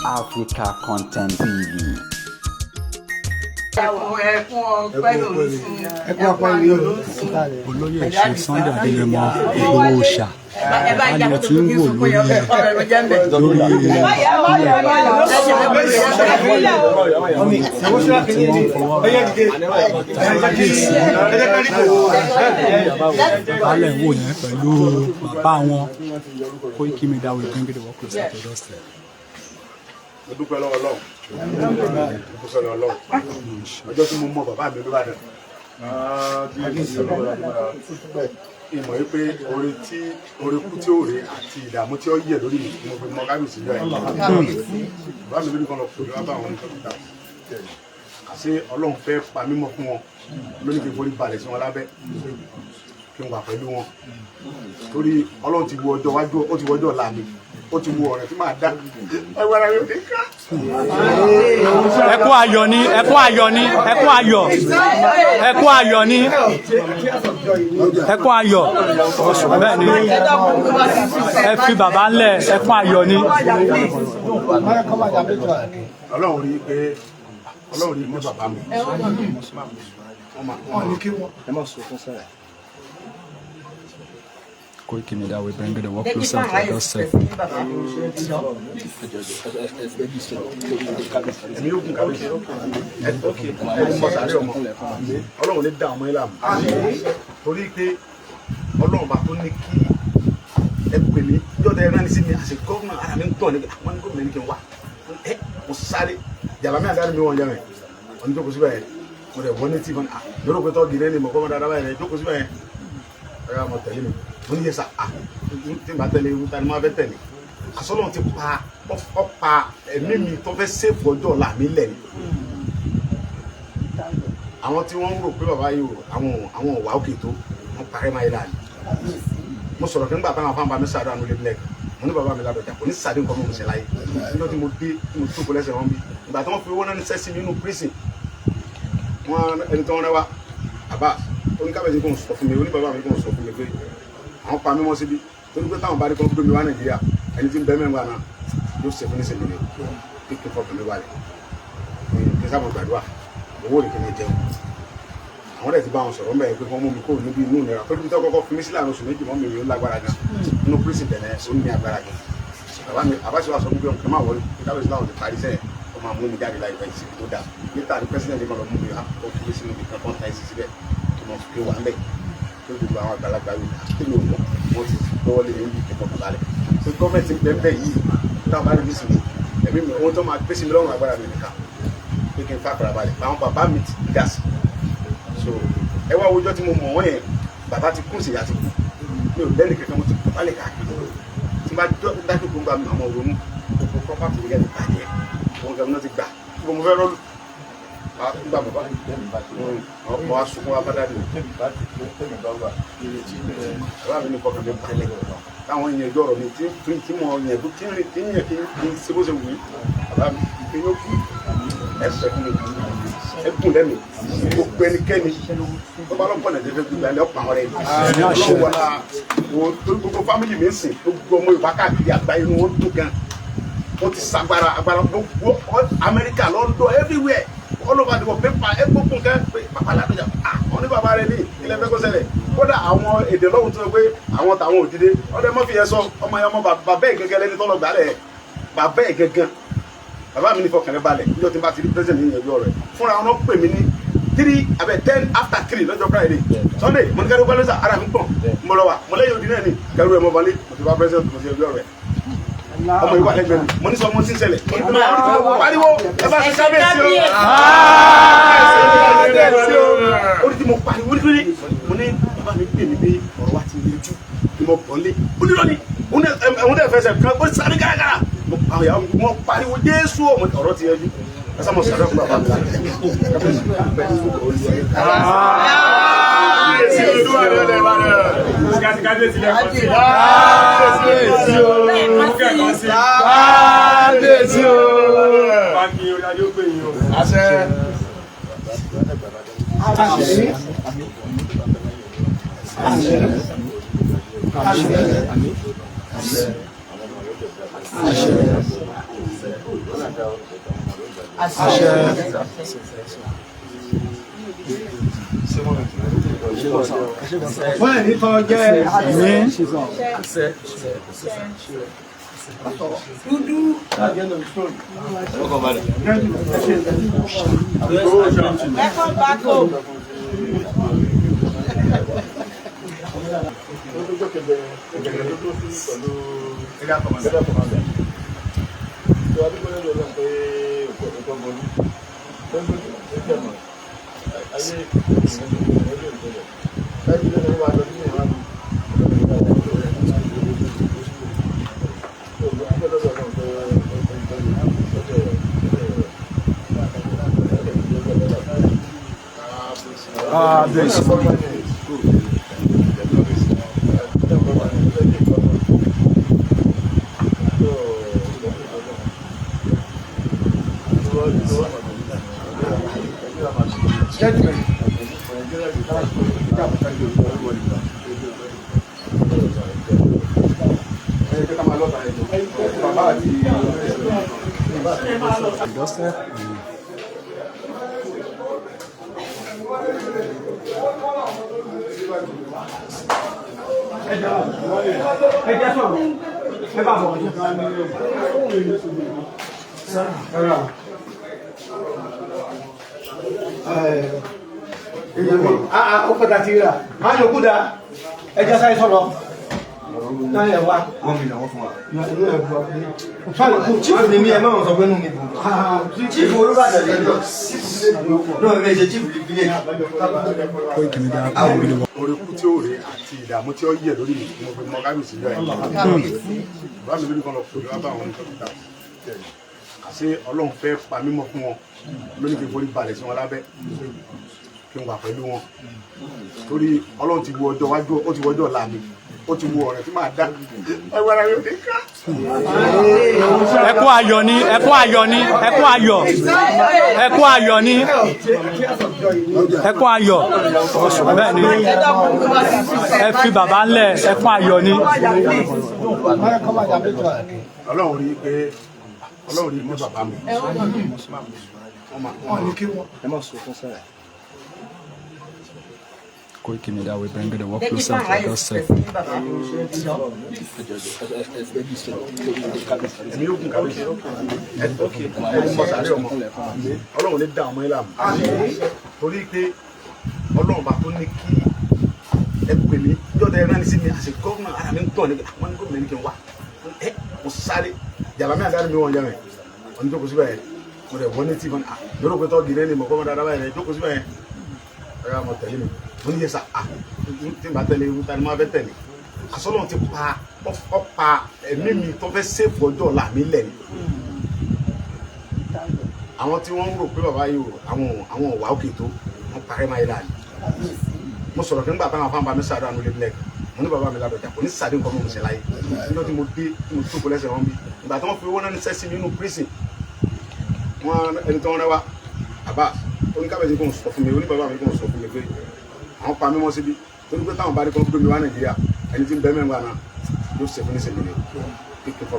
Africa Content TV. Ẹkún ẹkún ọpẹ́ ló ń sun. Ẹkún ọpẹ́ ni o. Ló ń sun. Olóyè ṣe Sunday Adéyẹmọ Ìgbòho Òòṣà Ẹ bá ni yà ẹ tó ti ń kí wò sunkún yẹn lórí ọbẹ̀ ló jẹ́ ń bẹ̀. lórí tí wọ́n ń fọwọ́ kábíyèsí baálẹ̀ ń wò yẹn pẹ̀lú bàbá wọn. Koiki Media will bring the work closer to doorstep. Mo dúpẹ́ lọ́wọ́ Ọlọ́run, mo dúpẹ́ lọ́wọ́ Ọlọ́run. Ọjọ́ tí mo mọ bàbá mi Olúbàdàn, ìmọ̀ yìí pé orí tí orí kú tí ó rè àti ìdààmú tí ó yẹ lórí mi ni mo fi mọ kábíyèsí jọ ẹ̀. Bàbá mi lórí kan lọ pè wá bá àwọn oníkọ̀ọ́ta, àṣé Ọlọ́run fẹ́ pa mímọ́ fún wọn lónìí, kí n forí balẹ̀ sí wọn lábẹ́, kí n wà pẹ̀lú wọn, torí Ọlọ́run ti wo ọjọ́ iwájú, ó ti wo ọjọ́ ọ̀la mi, ó ti wo ọ̀rẹ́ tí màá dá agbára mi ò ní ká. Ẹkún ayọ̀ ni, ẹkún ayọ̀ ni, ẹkún ayọ̀, ẹkún ayọ̀ ni, ẹkún ayọ̀. Bẹ́ẹ̀ ni, ẹ fi bàbá ńlẹ̀, ẹkún ayọ̀ ni. Ọlọ́run rí i pé bàbá mi wọ́n máa wọ́n Koiki Media will bring the work closer to your doorstep. Ẹ̀mí yóò gùn, kábíyèsí, ẹ mọ sàárẹ̀ ọmọ. Ọlọ́run ní dá ọmọ yín láàmú, torí pé Ọlọ́run bá tó ní kí ẹ pè mí jọ́dọ̀ ẹ rán ní sí mi àti gómìnà, ara mi ń tọ̀ ní àwọn ní gómìnà ní kí n wá. Ẹ mo sáré jàmbá mi àdáni mi wọ̀n jẹ́ mi wọ́n ní jókòó síbẹ̀ yẹn. Mo dẹ̀ wọ́n ní tí wọ́n ní lórí pé tọ́ gírẹ́ ni mo kọ́ mọ́ dáadáa báyìí rẹ̀, jókòó síbẹ̀ yẹn, ẹ yà mọ̀ tẹ̀lé mi. Mo ní yẹ sà ah, tí n bá tẹ̀lé ewu, ta ni mo fẹ́ tẹ̀lé? Àsọlọ́run ti pa ọ pa ẹ̀mí mi tó fẹ́ sèfù ọjọ́ ọ̀la mi lẹ̀ ni. Àwọn tí wọ́n ń rò pé bàbá yìí o, àwọn òwà òkè tó wọ́n parẹ́ máa yé láàyè. Mo sọ̀rọ̀ kí n gbà táwọn afáǹbá mi sàdúrà nílé bílẹ̀. Mo ní bàbá mi Ládọjà kò ní sàdé nǹkan mọ̀ ṣe láyé. Níjọ́ tí mo dé, tí mo jókòó lẹ́sẹ̀ wọn bí ìgbà tí wọ́n fi owó náà ní sẹ́sí mi nínú prison wọn, ẹni tó ń rẹ́ wa àbá oníkàbẹ̀sí kò ń sọ fún mi, oní bàbá mi kò ń sọ fún mi pé àwọn pa mímọ́ síbi, torí pé táwọn bá rí kó gbé mi wá Nàìjíríà, ẹni tí ń bẹ mẹ́wàá náà yóò ṣe fún ní sèmi ni pé kí n fọkàn mi balẹ̀, kí n sábà gbàdúrà owó rẹ̀ kí n jẹun. Àwọn dẹ̀ ti bá wọn sọ̀rọ̀ mbẹ́ pé kí wọ́n mú mi kúrò níbi inú ìnira, torí bí tó kọ́kọ́ fi mí sílẹ̀ àrùn oṣù 2 mọ́ mi rí, ó lágbára gan inú prison tẹ̀lé, ó ní agbára gan. Bàbá mi àbáṣe wa sọ fún mi pé nǹkan máa wọlé kábíyèsí láwọn ti parí sẹ́yìn, ó máa mú mi jáde láìpẹ́ síbi tó dáa níta ní. President kan lọ mú mi wá, ó fi mí sínú ibi kan tó ń ta ẹ̀sìn síbẹ̀ tó mọ̀ fi wà ń bẹ̀ tó gbogbo àwọn àgbàlagbà yìí tí mi ò mọ̀ wọ́n ti gbọ́wọ́ lé mi níbi ìkẹ́kọ̀ọ́ balẹ̀ pé gọ́ọ̀mẹ̀ntì ń bẹ́ẹ̀ bẹ́ẹ̀ yìí, táwọn bá rí bí sinmi ẹ̀mí mi, ohun tó máa gbé sí mi lọ́rùn, agbára mi nìkan pé kí n fà farabalẹ̀. Àwọn bàbá mi ti dá sí. So ẹ wá wojọ́ tí mo mọ̀ wọ́n yẹn, bàbá ti kú, sí ìyá ti kú, mi ò lẹ́nu kankan, mo ti kú balẹ̀ káàkiri. Tí n bá dájú kó ń gba mi, àwọn ronú gbogbo property mi gẹ́gẹ́ bàjẹ́, òun kẹ́mi náà ti gbà gbogbo mo fẹ́ rọ́ọ̀lù nígbà bàbá mo wá sunkún wá bá dáadé. Bàbá mi ní fọkàn mi balẹ̀, táwọn yẹn ẹjọ́ ọ̀rọ̀ mi tí mo yẹn tó tí ń yẹn kí n ṣe bó ṣe wù mí. Bàbá mi kí n yóò kú, ẹ sọ fún mi, ẹ gùn lẹ́nu. Gbogbo ẹnikẹ́ni tó bá lọ́pọ̀ nàìjíríà fẹ́ gbígbà ẹ̀ ọ̀pọ̀ àwọn rẹ̀ ọlọ́wọ́ wọlá wo, torí gbogbo family mi ń sìn, gbogbo ọmọ Yorùbá káàkiri àgbáyé inú wọn dùn gan. Wọ́n ti sagbara agbára gbogbo Amẹ́ríkà, London, everywhere, all over the world, paper ẹ gbogbo nǹkan pé bàbá Ládọjà, ah, wọn ní bàbá rẹ ní ilẹ̀ fẹ́ kó ṣẹlẹ̀. Kódà àwọn èdè lọ́wọ́ tó sọ pé àwọn tàwọn ò dìde ọdẹ mọ́ fi yẹn sọ ọmọ yẹn, ọmọ bàbá ẹ̀ gẹ́gẹ́ lẹ́ni tọ́lọ̀ gbálẹ̀ bàbá ẹ̀ gẹ́gẹ́. Bàbá mi ní fọkàn rẹ balẹ̀, níjọ́ tí n bá ti rí president ní ìyẹn ọ̀rẹ́ fúnra wọn pè mí ní 3 abẹ 3:10 lọ́jọ́ Friday, Sunday. Mo ní kẹ́rù pẹ́lú sà, ara mi pọ̀, mo lọ wà mo lẹ́yìn odi náà ni kẹ́rù ẹ̀ mọ́ balẹ̀. Mo ti bá president, mo ti yẹn ọ̀rẹ́ ọmọ ìwà lẹ́gbẹ̀ẹ́ mi. Mo ní sọ mo ti ń ṣẹlẹ̀, pariwo ẹ bá ṣe kábíyèsí o. Ó ní tí mo pariwo ní kíni, mo ní bàbá mi pè mí pé ọ̀rọ̀ wa ti yanjú ni mo bọ̀ lé. Ó ní lọ́ni òun dẹ̀ fẹsẹ̀ kan, ó sáré gáragára. Mo pa àwọn ìyàwó mi, mo pariwo Jésù o, ọ̀rọ̀ ti yanjú. Ẹ sá mo sàrẹ́ fún bàbá mi. Kábíyèsí Kábíyèsí lẹ́kọ̀ọ́ sí. Kábíyèsí o. Kẹ́kọ̀ọ́ sí. Kábíyèsí o. Báńkì orí adé ó gbé yín o. Àṣẹ. Àṣẹ. Àṣẹ. Àṣẹ. Àṣẹ. Wọ́n ní tọ́ jẹ́. Àmín. Welcome back home. Kábíyèsí. Ó pàtàkì rà máa yòókù dá ẹjọ́ sáré sọ̀rọ̀ náà ẹ̀ wá. Chief ni mi, ẹ máa sọ pé nù mí bùn. Chief Olúbàdàn lè lọ. Náà mi ṣe chief village. Koiki Media bring the Orí kú tí ó rè àti ìdààmú tí ó yẹ lórí mi, mo fi mọ kábíyèsí yọ ẹ. Bàbá mi lórí kan lọ pè mí wá bá àwọn dókítà. Àṣé Ọlọ́run fẹ́ pa mímọ́ fún wọn lónìí, kí n forí balẹ̀ sí wọn lábẹ́, kí n wà pẹ̀lú wọn, torí Ọlọ́run ti wo ọjọ́ iwájú, ó ti wo ọjọ́ ọ̀la mi, ó ti wo ọ̀rẹ́ tí màá dá ẹgbẹ́ ara mi ò ní ká. Ẹkún ayọ̀ ni, ẹkún ayọ̀ ni, ẹkún ayọ̀, ẹkún ayọ̀ ni, ẹkún ayọ̀. Bẹ́ẹ̀ ni, ẹ fi bàbá ńlẹ̀, ẹkún ayọ̀ ni. Ọlọ́run rí i pé bàbá mi wọ́n máa Koiki Media, we bring the work closer to your doorstep. Ẹ̀mí yóò kún kábíyèsí ẹ mọ sàárẹ̀ ọmọ. Ọlọ́run ní dá ọmọ yín láàmú, torí pé Ọlọ́run bá tó ní kí ẹ pè mí jọ́dọ̀ ẹ rán sí mi àti gómìnà, ara mi ń tọ̀ ní àwọn ní gómìnà ní kí n wá. Ẹ mo sáré jàlámí àdáni mi wọ̀n jẹ́ mi wọ́n ní jókòó síbẹ̀ yẹn. Mo dẹ̀ wọ́n ní tí wọ́n ní lórí pé tọ́gì ní mọ̀ kọ́mọ dáadáa báyìí rẹ̀, jókòó síbẹ̀ yẹn. Ẹ yà mọ̀ tẹ̀lé mi. Mo ní yẹ sà á tí n bá tẹ̀lé ewu, ta ni mo fẹ́ tẹ̀lé? Àsọlọ́run ti pa ọ pa ẹ̀mí mi tó fẹ́ sèfù ọjọ́ ọ̀la mi lẹ̀ ni. Àwọn tí wọ́n ń rò pé bàbá yìí ò àwọn ò wá òkè tó, wọ́n parẹ́ máa yé láàyè. Mo sọ̀rọ̀ kí n gbà táwọn afáǹbá mi sàdúrà nílé lẹ́ẹ̀kan, mo ní bàbá mi Ládọjà kò ní sàdé nǹkan mi ò ṣe láyé. Níjọ́ tí mo dé, tí mo jókòó lẹ́sẹ̀ wọn bí ìgbà tí wọ́n fi owó náà ní sẹ́sí mi nínú prison wọn, ẹni tí wọ́n rẹ́ wá àbá oníkàbẹ̀sí kò ń sọ fún mi, oní bàbá mi kò ń sọ fún mi pé àwọn pa mímọ́ síbi, torí pé táwọn bá rí kan gbé mi wá Nàìjíríà, ẹni tí ń bẹ́ mẹ́wàá náà yóò ṣe fún ní sèmi ni kékeré.